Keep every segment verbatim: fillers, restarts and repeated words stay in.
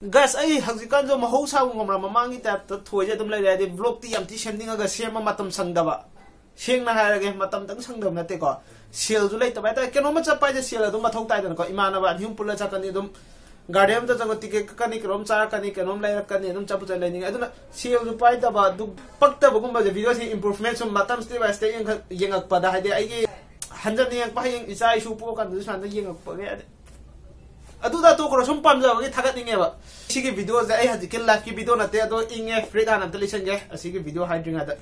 Guys, ꯑꯩ ꯍꯧꯖꯤꯛꯀꯥꯟꯁꯨ ꯃꯍꯧꯁꯥꯒꯨꯝꯕ ꯃꯃꯥꯡꯒꯤ type ꯇ ꯊꯣꯏꯁꯦ ꯑꯗꯨꯝ ꯂꯩꯔꯦ꯫ ꯍꯥꯏꯗꯤ vlog ꯇꯤ ꯌꯥꯝ ꯊꯤ ꯁꯦꯝꯅꯤꯡꯉꯒ ꯁꯦꯝꯕ ꯃꯇꯝ ꯁꯪꯗꯕ, ꯁꯦꯡꯅ ꯍꯥꯏꯔꯒꯦ, ꯃꯇꯝꯗꯪ ꯁꯪꯗꯕ ꯅꯠꯇꯦꯀꯣ, ꯁꯦꯜꯁꯨ ꯂꯩꯇꯕ ꯍꯥꯏꯇꯥꯔꯦ꯫ ꯀꯩꯅꯣꯝꯃ ꯆꯠꯄ ꯍꯥꯏꯁꯦ ꯁꯦꯜ ꯑꯗꯨꯝ ꯃꯊꯧ ꯇꯥꯏꯗꯅꯀꯣ꯫ ꯏꯃꯥꯟꯅꯕ ꯑꯅꯤ ꯑꯍꯨꯝ ꯄꯨꯜꯂ ꯆꯠꯀꯅꯤ, ꯑꯗꯨꯝ ꯒꯥꯔꯗꯦꯟ ꯑꯃꯗ ꯆꯠꯂꯒ ꯇꯤꯀꯦꯠ ꯀꯛꯀꯅꯤ, ꯀꯩꯅꯣꯝ ꯆꯥꯔꯛꯀꯅꯤ, ꯀꯩꯅꯣꯝ ꯂꯩꯔꯛꯀꯅꯤ, ꯑꯗꯨꯝ ꯆꯠꯄ ꯆꯠ ꯂꯩꯅꯤꯡꯉꯦ꯫ ꯑꯗꯨꯅ ꯁꯦꯜꯁꯨ ꯄꯥꯏꯗꯕ, ꯑꯗꯨ ꯄꯛꯇꯕꯒꯨꯝꯕꯁꯦ, video ꯁꯤ improvement ꯁꯨꯝ ꯃꯇꯝ step by step ꯌꯦꯡꯈꯠ- ꯌꯦꯡꯉꯛꯄꯗ, ꯍꯥꯏꯗꯤ ꯑꯩꯒꯤ ꯍꯟꯖꯟꯅ ꯌꯦꯡꯉꯛꯄ, ꯍꯌꯦꯡ ꯏꯆꯥ ꯏꯁꯨ ꯄꯣꯛꯑꯀꯥꯟꯗꯁꯨ ꯁꯨꯃꯥꯏꯅ ꯌꯦꯡꯉꯛꯄꯒꯤ, ꯑꯗꯨꯗ ꯇꯣꯛꯈ꯭ꯔꯣ, ꯁꯨꯝ ꯄꯥꯝꯖꯕꯒꯤ ꯊꯥꯒꯠꯅꯤꯡꯉꯦꯕ꯫ ꯁꯤꯒꯤ video ꯁꯦ ꯑꯩ ꯍꯧꯖꯤꯛꯀꯤ live ꯀꯤ video ꯅꯠꯇꯦ, ꯑꯗꯣ ꯏꯪꯉꯦ, ꯐꯨꯔꯤꯠ ꯍꯥꯟꯅ ꯑꯝꯇ ꯂꯤꯠꯁꯟꯒꯦ ꯑꯁꯤꯒꯤ video ꯍꯥꯏꯗ꯭ꯔꯤꯉꯩꯗ꯫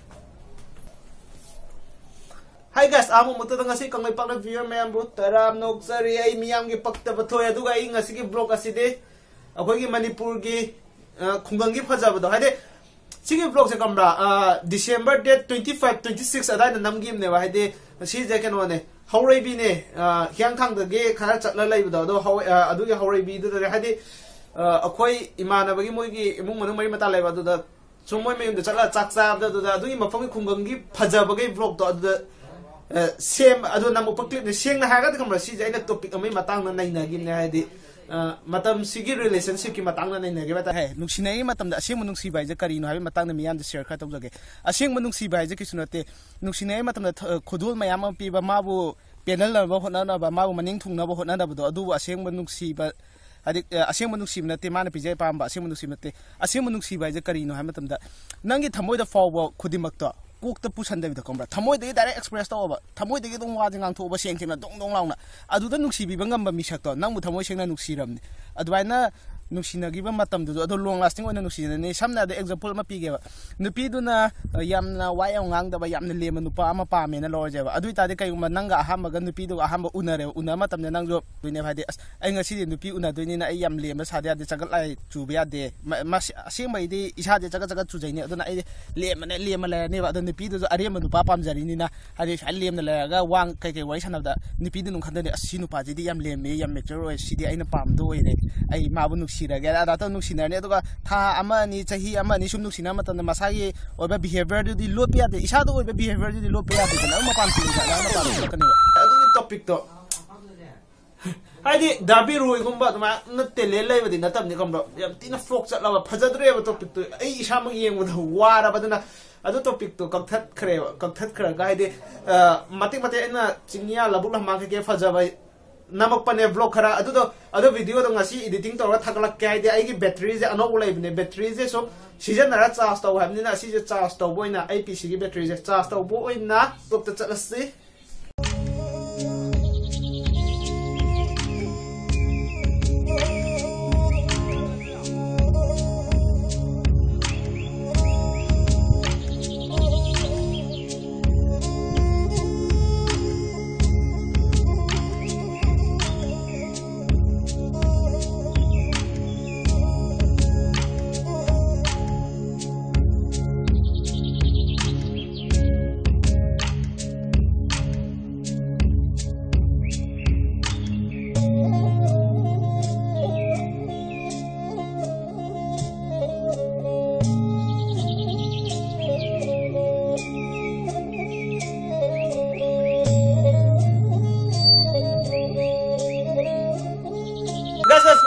Hi guys, ꯑꯍꯥꯟꯕ ꯃꯛꯇꯗ ꯉꯁꯤ ꯀꯪꯂꯩꯄꯥꯛꯅ viewer ꯃꯌꯥꯝꯕꯨ ꯇꯔꯥꯝꯅ ꯑꯣꯛꯆꯔꯤ꯫ ꯑꯩ ꯃꯤꯌꯥꯝꯒꯤ ꯄꯛꯇꯕ ꯊꯣꯛꯑꯦ, ꯑꯗꯨꯒ ꯑꯩ ꯉꯁꯤꯒꯤ vlog ꯑꯁꯤꯗꯤ ꯑꯩꯈꯣꯏꯒꯤ ꯃꯅꯤꯄꯨꯔꯒꯤ, ꯑ, ꯈꯨꯡꯒꯪꯒꯤ ꯐꯖꯕꯗꯣ, ꯍꯥꯏꯗꯤ ꯁꯤꯒꯤ vlog ꯁꯦ ꯈꯪꯕ꯭ꯔꯥ? ꯑ, December date twenty five, twenty six ꯑꯗꯥꯏꯗ ꯅꯝꯈꯤꯕꯅꯦꯕ꯫ ꯍꯥꯏꯗꯤ ꯁꯤꯁꯦ ꯀꯩꯅꯣꯅꯦ, ꯍꯧꯔꯩꯕꯤꯅꯦ, ꯑ, ꯍꯤꯌꯥꯡꯊꯥꯡꯗꯒꯤ ꯈꯔ ꯆꯠꯂ ꯂꯩꯕꯗꯣ, ꯑꯗꯣ ꯍꯧ-, ꯑ, ꯑꯗꯨꯒꯤ ꯍꯧꯔꯩꯕꯤꯗꯨꯗꯅꯦ, ꯍꯥꯏꯗꯤ, ꯑ, ꯑꯩꯈꯣꯏ ꯏꯃꯥꯟꯅꯕꯒꯤ ꯃꯣꯏꯒꯤ ꯏꯃꯨꯡ ꯃꯅꯨꯡ ꯃꯔꯤ ꯃꯇꯥ ꯂꯩꯕ, ꯑꯗꯨꯗ ꯁꯨꯝ ꯃꯣꯏ ꯃꯌꯨꯝꯗ ꯆꯠꯂꯒ ꯆꯥꯛ ꯆꯥꯕꯗ, ꯑꯗꯨꯗ ꯑꯗꯨꯒꯤ ꯃꯐꯝꯒꯤ ꯈꯨꯡꯒꯪꯒꯤ ꯐꯖꯕꯒꯤ vlog ꯇꯣ ꯑꯗꯨꯗ, ꯑ, ꯁꯦꯝ-, ꯑꯗꯨ ꯅꯝꯃꯛꯄ clip ꯅꯦ꯫ ꯁꯦꯡꯅ ꯍꯥꯏꯔꯒꯗꯤ ꯈꯪꯕ꯭ꯔꯥ, ꯁꯤꯁꯦ ꯑꯩꯅ topic ꯑꯃꯒꯤ ꯃꯇꯥꯡꯗ ꯅꯩꯅꯈꯤꯕꯅꯦ, ꯍꯥꯏꯗꯤ, ꯑ, ꯃꯇꯝꯁꯤꯒꯤ relationship ꯀꯤ ꯃꯇꯥꯡꯗ ꯅꯩꯅꯈꯤꯕ ꯍꯥꯏꯇꯥꯔꯦ꯫ ꯍꯦ, ꯅꯨꯡꯁꯤꯅꯔꯤꯉꯩ ꯃꯇꯝꯗ ꯑꯁꯦꯡꯕ ꯅꯨꯡꯁꯤꯕ ꯍꯥꯏꯁꯦ ꯀꯔꯤꯅꯣ ꯍꯥꯏꯕꯒꯤ ꯃꯇꯥꯡꯗ ꯃꯤꯌꯥꯝꯗ share ꯈꯔ ꯇꯧꯖꯒꯦ꯫ ꯑꯁꯦꯡꯕ ꯅꯨꯡꯁꯤꯕ ꯍꯥꯏꯁꯦ ꯀꯩꯁꯨ ꯅꯠꯇꯦ꯫ ꯅꯨꯡꯁꯤꯅꯔꯤꯉꯩ ꯃꯇꯝꯗ ꯊ-, ꯈꯨꯗꯣꯜ ꯃꯌꯥꯝ ꯑꯃ ꯄꯤꯕ, ꯃꯥꯕꯨ ꯄꯦꯟꯍꯜꯅꯕ ꯍꯣꯠꯅꯅꯕ, ꯃꯥꯕꯨ ꯃꯅꯤꯡ ꯊꯨꯡꯅꯕ ꯍꯣꯠꯅꯅꯕꯗꯣ, ꯑꯗꯨꯕꯨ ꯑꯁꯦꯡꯕ ꯅꯨꯡꯁꯤꯕ, ꯍꯥꯏꯗꯤ, ꯑ, ꯑꯁꯦꯡꯕ ꯅꯨꯡꯁꯤꯕ ꯅꯠꯇꯦ ꯃꯥꯅ ꯄꯤꯖꯩ ꯑꯄꯥꯝꯕ, ꯑꯁꯦꯡꯕ ꯅꯨꯡꯁꯤꯕ ꯅꯠꯇꯦ꯫ ꯑꯁꯦꯡꯕ ꯅꯨꯡꯁꯤꯕ ꯍꯥꯏꯁꯦ ꯀꯔꯤꯅꯣ ꯍꯥꯏꯕ ꯃꯇꯝꯗ, ꯅꯪꯒꯤ ꯊꯃꯣꯏꯗ ꯐꯥꯎꯕ ꯈꯨꯗꯤꯡꯃꯛꯇꯣ ꯀꯣꯛꯇ ꯄꯨꯁꯟꯗꯕꯤꯗ, ꯈꯪꯕ꯭ꯔꯥ? ꯊꯃꯣꯏꯗꯒꯤ direct express ꯇꯧꯑꯣꯕ꯫ ꯊꯃꯣꯏꯗꯒꯤ ꯑꯗꯨꯝ ꯋꯥꯁꯦ ꯉꯥꯡꯊꯣꯛꯑꯣꯕ, ꯁꯦꯡ ꯁꯦꯡꯅ ꯗꯣꯡ ꯗꯣꯡ ꯂꯥꯎꯅ꯫ ꯑꯗꯨꯗ ꯅꯨꯡꯁꯤꯕꯤꯕ ꯉꯝꯕ ꯃꯤꯁꯛꯇꯣ ꯅꯪꯕꯨ ꯊꯃꯣꯏ ꯁꯦꯡꯅ ꯅꯨꯡꯁꯤꯔꯕꯅꯤ꯫ ꯑꯗꯨꯃꯥꯏꯅ ꯅꯨꯡꯁꯤꯅꯈꯤꯕ ꯃꯇꯝꯗꯨꯗ ꯑꯗꯣ long lasting ꯑꯣꯏꯅ ꯅꯨꯡꯁꯤꯅꯅꯤ꯫ ꯁꯝꯅ ꯍꯥꯏꯔꯕꯗ example ꯑꯃ ꯄꯤꯒꯦꯕ꯫ ꯅꯨꯄꯤꯗꯨꯅ, ꯑ, ꯌꯥꯝꯅ ꯋꯥ ꯌꯥꯝ ꯉꯥꯡꯗꯕ, ꯌꯥꯝꯅ ꯂꯦꯝꯕ ꯅꯨꯄꯥ ꯑꯃ ꯄꯥꯝꯃꯦꯅ ꯂꯧꯔꯁꯦꯕ꯫ ꯑꯗꯨ ꯑꯣꯏꯇꯥꯔꯗꯤ ꯀꯩꯒꯨꯝꯕ ꯅꯪꯒ ꯑꯍꯥꯟꯕꯒ ꯅꯨꯄꯤꯗꯨꯒ ꯑꯍꯥꯟꯕ ꯎꯅꯔꯦꯕ, ꯎꯅꯕ ꯃꯇꯝꯗ ꯅꯪꯁꯨ ꯑꯗꯨꯏꯅꯦꯕ, ꯍꯥꯏꯗꯤ, "ꯑꯁ, ꯑꯩ ꯉꯁꯤꯗꯤ ꯅꯨꯄꯤ ꯎꯅꯗꯣꯏꯅꯤꯅ ꯑꯩ ꯌꯥꯝ ꯂꯦꯝꯕ ꯁꯥꯗ ꯌꯥꯗꯦ, ꯆꯒꯠ ꯂꯥꯏ ꯆꯨꯕ ꯌꯥꯗꯦ꯫ ꯃ-, ꯃꯁꯤ-, ꯑꯁꯦꯡꯕꯩꯗꯤ ꯏꯁꯥꯁꯦ ꯆꯒꯠ ꯆꯒꯠ ꯆꯨꯖꯩꯅꯦ, ꯑꯗꯨꯅ ꯑꯩꯗꯤ ꯂꯦꯝꯕꯅ ꯂꯦꯝꯃ ꯂꯩꯔꯅꯦꯕ"꯫ ꯑꯗꯣ ꯅꯨꯄꯤꯗꯨꯁꯨ ꯑꯔꯦꯝꯕ ꯅꯨꯄꯥ ꯄꯥꯝꯖꯔꯤꯅꯤꯅ, ꯍꯥꯏꯗꯤ ꯁꯨꯃꯥꯏꯅ ꯂꯦꯝꯅ ꯂꯩꯔꯒ ꯋꯥ ꯀꯩꯀꯩ ꯋꯥꯔꯤ ꯁꯥꯟꯅꯕꯗ ꯅꯨꯄꯤꯗꯨꯅ ꯈꯟꯗꯣꯏꯅꯦ, "ꯑꯁ, ꯁꯤ ꯅꯨꯄꯥꯁꯤꯗꯤ ꯌꯥꯝ ꯂꯦꯝꯃꯦ, ꯌꯥꯝ mature ꯑꯣꯏ, ꯁꯤꯗꯤ ꯑꯩꯅ ꯄꯥꯝꯕꯗꯣ ꯑꯣꯏꯔꯦ, ꯑꯩ ꯃꯥꯕꯨ ꯅꯨꯡꯁꯤꯔꯒꯦ"꯫ ꯑꯗꯥ ꯇꯧꯔ ꯅꯨꯡꯁꯤꯅꯔꯅꯤ꯫ ꯑꯗꯨꯒ ꯊꯥ ꯑꯃ ꯑꯅꯤ, ꯆꯍꯤ ꯑꯃ ꯑꯅꯤ ꯁꯨꯝ ꯅꯨꯡꯁꯤꯅꯕ ꯃꯇꯝꯗ ꯃꯁꯥꯒꯤ ꯑꯣꯏꯕ behaviour ꯗꯨꯗꯤ ꯂꯣꯠꯄ ꯌꯥꯗꯦ, ꯏꯁꯥꯗ ꯑꯣꯏꯕ behaviour ꯗꯨꯗꯤ ꯂꯣꯠꯄ ꯌꯥꯗꯦꯗꯅ, ꯑꯗꯨꯝ ꯃꯄꯥꯟ ꯊꯣꯛꯂꯛꯀꯅꯦꯕ꯫ ꯑꯗꯨꯒꯤ topic ꯇꯣ ꯍꯥꯏꯗꯤ ꯗꯥꯕꯤ ꯔꯣꯏꯒꯨꯝꯕ ꯑꯗꯨꯃꯥꯏꯅ ꯇꯦꯂꯦꯟ ꯂꯩꯕꯗꯤ ꯅꯠꯇꯕꯅꯤ, ꯈꯪꯕ꯭ꯔꯣ? ꯌꯥꯝ ꯊꯤꯅ ꯐ꯭ꯂꯣꯞ ꯆꯠꯂꯕ, ꯐꯖꯗ꯭ꯔꯦꯕ ꯇꯣꯄꯤꯛꯇꯨ꯫ ꯑꯩ ꯏꯁꯥꯃꯛ ꯌꯦꯡꯕꯗ ꯋꯥꯔꯕ, ꯑꯗꯨꯅ ꯑꯗꯨ ꯇꯣꯄꯤꯛꯇꯣ ꯀꯛꯊꯠꯈ꯭ꯔꯦꯕ꯫ ꯀꯛꯊꯠꯈ꯭ꯔꯒ ꯍꯥꯏꯗꯤ, ꯑ, ꯃꯇꯦꯛ ꯃꯇꯦꯛ ꯑꯩꯅ ꯆꯤꯡꯌꯥ ꯂꯧꯕꯨꯛ ꯂꯝꯍꯥꯡ ꯀꯩꯀꯩ ꯐꯖꯕ ꯅꯝꯃꯛꯄꯅꯦ ꯕ꯭ꯂꯣꯛ ꯈꯔ꯫ ꯑꯗꯨꯗꯣ, ꯑꯗꯣ ꯚꯤꯗꯤꯑꯣꯗꯣ ꯉꯁꯤ ꯏꯗꯤꯇꯤꯡ ꯇꯧꯔꯒ ꯊꯥꯒꯠꯂꯛꯀꯦ꯫ ꯍꯥꯏꯗꯤ ꯑꯩꯒꯤ ꯕꯦꯇ꯭ꯔꯤꯁꯦ ꯑꯅꯧꯕ ꯂꯩꯕꯅꯦ꯫ ꯕꯦꯇ꯭ꯔꯤꯁꯦ ꯁꯨꯝ ꯁꯤꯖꯤꯟꯅꯔ ꯆꯥꯔꯖ ꯇꯧ ꯍꯥꯏꯕꯅꯤꯅ, ꯑꯁꯤꯁꯦ ꯆꯥꯔꯖ ꯇꯧꯕ ꯑꯣꯏꯅ, ꯑꯩ ꯄꯤ ꯁꯤꯒꯤ ꯕꯦꯇ꯭ꯔꯤꯁꯦ ꯆꯥꯔꯖ ꯇꯧꯕ ꯑꯣꯏꯅ ꯇꯣꯞꯇ ꯆꯠꯂꯁꯤ꯫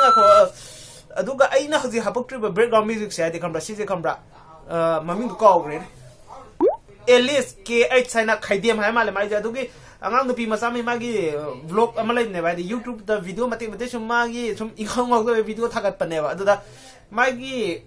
ꯉꯥꯏꯈꯣ, ꯑ, ꯑꯗꯨꯒ ꯑꯩꯅ ꯍꯧꯖꯤꯛ ꯍꯥꯄꯛꯇ꯭ꯔꯤꯕ ꯕꯦꯛꯒ꯭ꯔꯥꯎꯟ ꯃ꯭ꯌꯨꯖꯤꯛꯁꯦ ꯍꯥꯏꯗꯤ, ꯈꯪꯕ꯭ꯔꯥ? ꯁꯤꯁꯦ ꯈꯪꯕ꯭ꯔꯥ? ꯑ, ꯃꯃꯤꯡꯗꯣ ꯀꯥꯎꯈ꯭ꯔꯦꯅꯦ꯫ ꯑꯦꯂꯤꯁ ꯀꯦ ꯑꯩꯠꯁ ꯍꯥꯏꯅ ꯈꯥꯏꯗꯦꯝ ꯍꯥꯏ ꯃꯥꯜꯂꯦ ꯃꯥꯏꯁꯦ꯫ ꯑꯗꯨꯒꯤ ꯑꯉꯥꯡ ꯅꯨꯄꯤ ꯃꯆꯥ ꯑꯃ, ꯃꯥꯒꯤ ꯕ꯭ꯂꯣꯛ ꯑꯃ ꯂꯩꯕꯅꯦꯕ, ꯍꯥꯏꯗꯤ ꯌꯨꯇ꯭ꯌꯨꯕꯇ ꯚꯤꯗꯤꯑꯣ ꯃꯇꯦꯛ ꯃꯇꯦꯛ ꯁꯨꯝ, ꯃꯥꯒꯤ ꯁꯨꯝ ꯏꯪꯈꯪ ꯉꯥꯎꯗꯕ ꯚꯤꯗꯤꯑꯣ ꯊꯥꯒꯠꯄꯅꯦꯕ꯫ ꯑꯗꯨꯗ ꯃꯥꯒꯤ,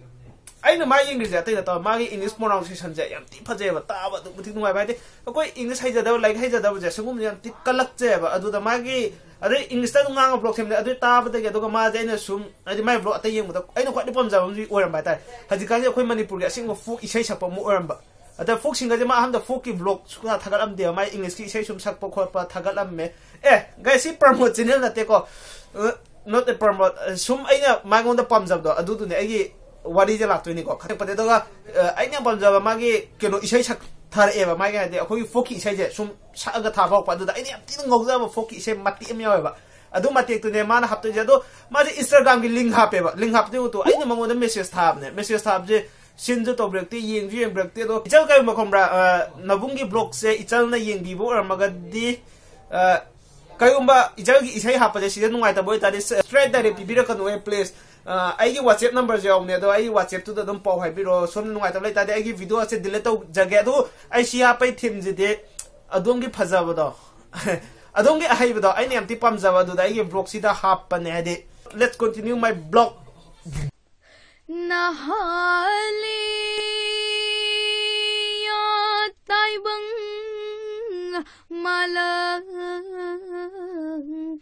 ꯑꯩꯅ ꯃꯥ ꯌꯦꯡꯈ꯭ꯔꯤꯁꯦ ꯑꯇꯩ ꯅꯠꯇꯕ, ꯃꯥꯒꯤ ꯏꯪꯂꯤꯁ ꯄ꯭ꯔꯣꯅꯥꯎꯟꯁꯤꯌꯦꯁꯟꯁꯦ ꯌꯥꯝ ꯊꯤ ꯐꯖꯩꯑꯕ, ꯇꯥꯕ ꯑꯗꯨꯛ ꯃꯇꯤꯛ ꯅꯨꯡꯉꯥꯏꯕ꯫ ꯍꯥꯏꯗꯤ ꯑꯩꯈꯣꯏ ꯏꯪꯂꯤꯁ ꯍꯩꯖꯗꯕ, ꯂꯥꯏꯔꯤꯛ ꯍꯩꯖꯗꯕꯁꯦ ꯁꯤꯒꯨꯝꯕꯁꯦ ꯌꯥꯝ ꯊꯤ ꯀꯜꯂꯛꯆꯩꯑꯕ꯫ ꯑꯗꯨꯗ ꯃꯥꯒꯤ, ꯑꯗꯩ ꯏꯪꯂꯤꯁꯇ ꯑꯗꯨꯝ ꯉꯥꯡꯉ ꯕ꯭ꯂꯣꯛ ꯁꯦꯝꯕꯅꯦ꯫ ꯑꯗꯨ ꯇꯥꯕꯗꯒꯤ, ꯑꯗꯨꯒ ꯃꯥꯁꯦ ꯑꯩꯅ ꯁꯨꯝ, ꯍꯥꯏꯗꯤ ꯃꯥꯏ ꯕ꯭ꯂꯣꯛ ꯑꯇꯩ ꯌꯦꯡꯕꯗ ꯑꯩꯅ ꯈ꯭ꯋꯥꯏꯗꯒꯤ ꯄꯥꯝꯖꯕ ꯑꯃꯁꯨ ꯑꯣꯏꯔꯝꯕ ꯍꯥꯏꯇꯥꯔꯦ꯫ ꯍꯧꯖꯤꯛꯀꯥꯟꯁꯦ ꯑꯩꯈꯣꯏ ꯃꯅꯤꯄꯨꯔꯒꯤ ꯑꯁꯦꯡꯕ ꯐꯣꯛ ꯏꯁꯩ ꯁꯛꯄ ꯑꯃ ꯑꯣꯏꯔꯝꯕ꯫ ꯑꯗ ꯐꯣꯛ ꯁꯤꯡꯒꯔꯁꯦ ꯃꯥ ꯑꯍꯥꯟꯕꯗ ꯐꯣꯛꯀꯤ ꯕ꯭ꯂꯣꯛ ꯁꯨꯡꯊꯥ ꯊꯥꯒꯠꯂꯝꯗꯦꯕ, ꯃꯥꯏ ꯏꯪꯂꯤꯁꯀꯤ ꯏꯁꯩ ꯁꯨꯝ ꯁꯛꯄ ꯈꯣꯠꯄ ꯊꯥꯒꯠꯂꯝꯃꯦ꯫ ꯑꯦ, ꯒꯥꯏꯁ, ꯁꯤ ꯄ꯭ꯔꯃꯣꯠ ꯆꯦꯅꯦꯜ ꯅꯠꯇꯦꯀꯣ꯫ ꯑ, not a promote, ꯑ, ꯁꯨꯝ ꯑꯩꯅ ꯃꯉꯣꯟꯗ ꯄꯥꯝꯖꯕꯗꯣ ꯑꯗꯨꯗꯨꯅꯦ ꯑꯩꯒꯤ ꯋꯥꯔꯤꯁꯦ ꯂꯥꯛꯇꯣꯏꯅꯤꯀꯣ꯫ ꯈꯪꯉꯛꯄꯗꯤ ꯑꯗꯨꯒ, ꯑ, ꯑꯩꯅ ꯌꯥꯝ ꯄꯥꯝꯖꯕ ꯃꯥꯒꯤ ꯀꯩꯅꯣ ꯏꯁꯩ ꯁꯛ ꯊꯥꯔꯛꯑꯦꯕ, ꯃꯥꯒꯤ ꯍꯥꯏꯗꯤ ꯑꯩꯈꯣꯏꯒꯤ ꯐꯣꯛꯀꯤ ꯏꯁꯩꯁꯦ ꯁꯨꯝ ꯁꯛꯑꯒ ꯊꯥꯕ ꯍꯧꯔꯛꯄ꯫ ꯑꯗꯨꯗ ꯑꯩꯅ ꯌꯥꯝ ꯊꯤꯅ ꯉꯥꯎꯖꯕ ꯐꯣꯛꯀꯤ ꯏꯁꯩ ꯃꯇꯦꯛ ꯑꯃ ꯌꯥꯎꯋꯦꯕ꯫ ꯑꯗꯨ ꯃꯇꯦꯛꯇꯨꯅꯦ ꯃꯥꯅ ꯍꯥꯞꯇꯣꯏꯁꯦ꯫ ꯑꯗꯣ ꯃꯥꯁꯦ ꯏꯟꯁꯇꯥꯒ꯭ꯔꯥꯝꯒꯤ ꯂꯤꯡ ꯍꯥꯞꯄꯦꯕ꯫ ꯂꯤꯡ ꯍꯥꯞꯄꯗꯤ ꯎꯠꯇꯣ ꯑꯩꯅ ꯃꯉꯣꯟꯗ ꯃꯦꯁꯦꯖ ꯊꯥꯕꯅꯦ꯫ ꯃꯦꯁꯦꯖ ꯊꯥꯕꯁꯦ ꯁꯤꯟꯁꯨ ꯇꯧꯕꯤꯔꯛꯇꯦ, ꯌꯦꯡꯁꯨ ꯌꯦꯡꯕꯤꯔꯛꯇꯦ꯫ ꯑꯗꯣ ꯏꯆꯜ ꯀꯩꯒꯨꯝꯕ ꯈꯪꯕ꯭ꯔꯥ, ꯑ, ꯅꯕꯨꯡꯒꯤ ꯕ꯭ꯂꯣꯛꯁꯦ ꯏꯆꯜꯅ ꯌꯦꯡꯕꯤꯕ ꯑꯣꯏꯔꯝꯃꯒꯗꯤ, ꯑ, ꯀꯩꯒꯨꯝꯕ ꯏꯆꯜꯒꯤ ꯏꯁꯩ ꯍꯥꯞꯄꯁꯦ ꯁꯤꯗ ꯅꯨꯡꯉꯥꯏꯇꯕ ꯑꯣꯏꯇꯥꯔꯗꯤ straight direct ꯄꯤꯕꯤꯔꯛꯀꯅꯨ, please꯫ ꯑꯩꯒꯤ WhatsApp numberꯁꯦ ꯌꯥꯎꯕꯅꯦ, ꯑꯗꯣ ꯑꯩꯒꯤ WhatsAppꯇꯨꯗ ꯑꯗꯨꯝ ꯄꯥꯎ ꯍꯥꯏꯕꯤꯔꯛꯑꯣ꯫ ꯁꯣꯝꯗ ꯅꯨꯡꯉꯥꯏꯇꯕ ꯂꯩꯇꯥꯔꯗꯤ ꯑꯩꯒꯤ videoꯁꯦ delete ꯇꯧꯖꯒꯦ꯫ ꯑꯗꯨ ꯑꯩ ꯁꯤ ꯍꯥꯞꯄꯩ themeꯁꯤꯗꯤ ꯑꯗꯣꯝꯒꯤ ꯐꯖꯕꯗꯣ ꯑꯗꯣꯝꯒꯤ ꯑꯍꯩꯕꯗꯣ ꯑꯩꯅ ꯌꯥꯝ ꯊꯤ ꯄꯥꯝꯖꯕ ꯑꯗꯨꯗ ꯑꯩꯒꯤ vlogꯁꯤꯗ ꯍꯥꯞꯄꯅꯦ꯫ ꯍꯥꯏꯗꯤ, let's continue my vlog. ꯅꯍꯥꯂꯦ ꯌꯥ ꯇꯥꯏꯕꯪ ꯃꯥꯂꯪ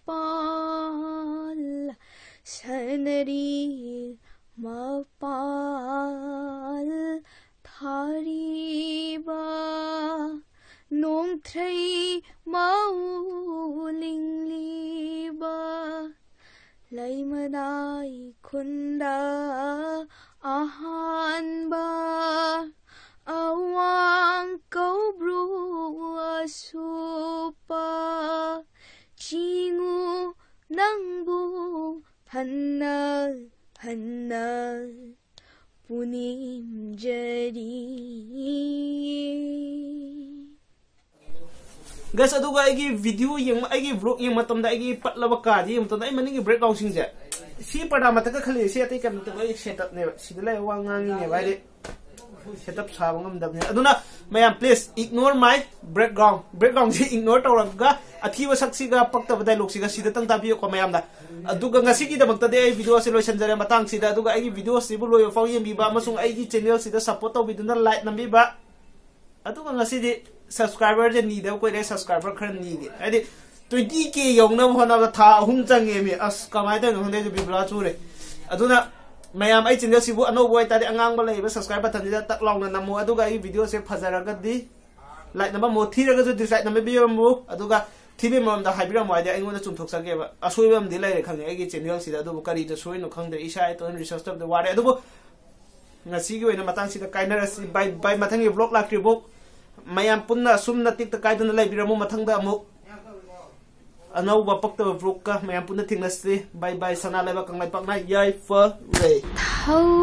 ꯄꯥꯜ ꯁꯅꯔꯤ ꯃꯄꯥꯜ ꯊꯥꯔꯤꯕ ꯅꯣꯡꯊ꯭ꯔꯩ ꯃꯥꯎ ꯂꯤꯡꯂꯤꯕ ꯂꯩꯃꯅꯥꯏ ꯈꯨꯟꯗ ꯑꯍꯥꯟꯕ ꯑꯋꯥꯡ ꯀꯧꯕ꯭ꯔꯨ ꯑꯁꯨꯞꯄ ꯆꯤꯡꯉꯨ ꯅꯪꯕꯨ ꯐꯟꯅ ꯐꯟꯅ ꯄꯨꯅꯤꯡꯖꯔꯤ꯫ Guys, ꯑꯗꯨꯒ ꯑꯩꯒꯤ video ꯌꯦꯡꯕ, ꯑꯩꯒꯤ vlog ꯌꯦꯡꯕ ꯃꯇꯝꯗ ꯑꯩꯒꯤ ꯄꯠꯂꯕ ꯀꯥꯁꯦ ꯌꯦꯡꯕ ꯃꯇꯝꯗ ꯑꯩ ꯃꯅꯤꯡꯒꯤ backgroundꯁꯤꯡꯁꯦ, ꯁꯤ ꯄꯔꯗꯥ ꯃꯊꯛꯇ ꯈꯜꯂꯤꯁꯦ, ꯁꯤ ꯑꯇꯩ ꯀꯩꯝ ꯅꯠꯇꯦ, ꯑꯩ setup ꯅꯦꯕ꯫ ꯁꯤꯗ ꯂꯩꯔ ꯋꯥ ꯉꯥꯡꯉꯤꯅꯦꯕ, ꯍꯥꯏꯗꯤ setup ꯁꯥꯕ ꯉꯝꯗꯕꯅꯤꯅ꯫ ꯑꯗꯨꯅ ꯃꯌꯥꯝ, please ignore my background, backgroundꯁꯤ ignore ꯇꯧꯔꯒ ꯑꯊꯤꯕ ꯁꯛꯁꯤꯒ ꯄꯛꯇꯕ dialogueꯁꯤꯒ ꯁꯤꯗꯇꯪ ꯇꯥꯕꯤꯌꯨꯀꯣ ꯃꯌꯥꯝꯅ꯫ ꯑꯗꯨꯒ ꯉꯁꯤꯒꯤꯗꯃꯛꯇꯗꯤ ꯑꯩ videoꯁꯦ ꯂꯣꯏꯁꯤꯟꯖꯔꯦ ꯃꯇꯥꯡꯁꯤꯗ꯫ ꯑꯗꯨꯒ ꯑꯩꯒꯤ videoꯁꯤꯕꯨ ꯂꯣꯏꯕ ꯐꯥꯎ ꯌꯦꯡꯕꯤꯕ ꯑꯃꯁꯨꯡ ꯑꯩꯒꯤ channelꯁꯤꯗ support ꯇꯧꯕꯤꯗꯨꯅ like ꯅꯝꯕꯤꯕ, ꯑꯗꯨꯒ ꯉꯁꯤꯗꯤ subscriberꯁꯦ ꯅꯤꯗꯕ ꯀꯨꯏꯔꯦ, subscriber ꯈꯔ ꯅꯤꯒꯦ꯫ ꯍꯥꯏꯗꯤ twenty K ꯌꯧꯅꯕ ꯍꯣꯠꯅꯕꯗ ꯊꯥ ꯑꯍꯨꯝ ꯆꯪꯉꯦꯃꯤ꯫ ꯑꯁ, ꯀꯃꯥꯏꯅ ꯇꯧꯔꯤꯅꯣ ꯈꯪꯗꯦ, ꯑꯩꯁꯨ ꯕꯤꯕꯨꯂꯥ ꯆꯨꯔꯦ꯫ ꯑꯗꯨꯅ ꯃꯌꯥꯝ, ꯑꯩ channelꯁꯤꯕꯨ ꯑꯅꯧꯕ ꯑꯣꯏꯇꯥꯔꯗꯤ ꯑꯉꯥꯡꯕ ꯂꯩꯔꯤꯕ subscribe buttonꯁꯤꯗ ꯇꯛ ꯂꯥꯎꯅ ꯅꯝꯃꯨ, ꯑꯗꯨꯒ ꯑꯩꯒꯤ videoꯁꯦ ꯐꯖꯔꯒꯗꯤ like ꯅꯝꯃꯝꯃꯨ, ꯊꯤꯔꯒꯁꯨ dislike ꯅꯝꯕꯤꯔꯝꯃꯨ, ꯑꯗꯨꯒ ꯊꯤꯕꯒꯤ ꯃꯔꯝꯗ ꯍꯥꯏꯕꯤꯔꯝꯃꯨ, ꯍꯥꯏꯗꯤ ꯑꯩꯉꯣꯟꯗ ꯆꯨꯝꯊꯣꯛꯆꯒꯦꯕ꯫ ꯑꯁꯣꯏꯕ ꯑꯃꯗꯤ ꯂꯩꯔꯦ ꯈꯪꯉꯦ ꯑꯩꯒꯤ channelꯁꯤꯗ, ꯑꯗꯨꯕꯨ ꯀꯔꯤꯗ ꯁꯣꯏꯅꯣ ꯈꯪꯗ꯭ꯔꯦ, ꯏꯁꯥ ꯏꯇꯣꯟ research ꯇꯧꯕꯗ ꯋꯥꯔꯦ꯫ ꯑꯗꯨꯕꯨ ꯉꯁꯤꯒꯤ ꯑꯣꯏꯅ ꯃꯇꯥꯡꯁꯤꯗ ꯀꯥꯏꯅꯔꯁꯤ꯫ Bye bye, ꯃꯊꯪꯒꯤ vlog ꯂꯥꯛꯇ꯭ꯔꯤꯕꯨ ꯃꯌꯥꯝ ꯄꯨꯟꯅ ꯑꯁꯨꯝꯅ ꯇꯦꯛꯇ ꯀꯥꯏꯗꯅ ꯂꯩꯕꯤꯔꯝꯃꯨ꯫ ꯃꯊꯪꯗ ꯑꯃꯨꯛ ꯑꯅꯧꯕ ꯄꯛꯇꯕ vlogꯀ ꯃꯌꯥꯝ ꯄꯨꯟꯅ ꯊꯦꯡꯅꯁꯤ꯫ Bye bye, ꯁꯅꯥ ꯂꯩꯕꯥꯛ ꯀꯪꯂꯩꯄꯥꯛꯅ ꯌꯥꯏꯐꯔꯦ꯫ ꯊꯧ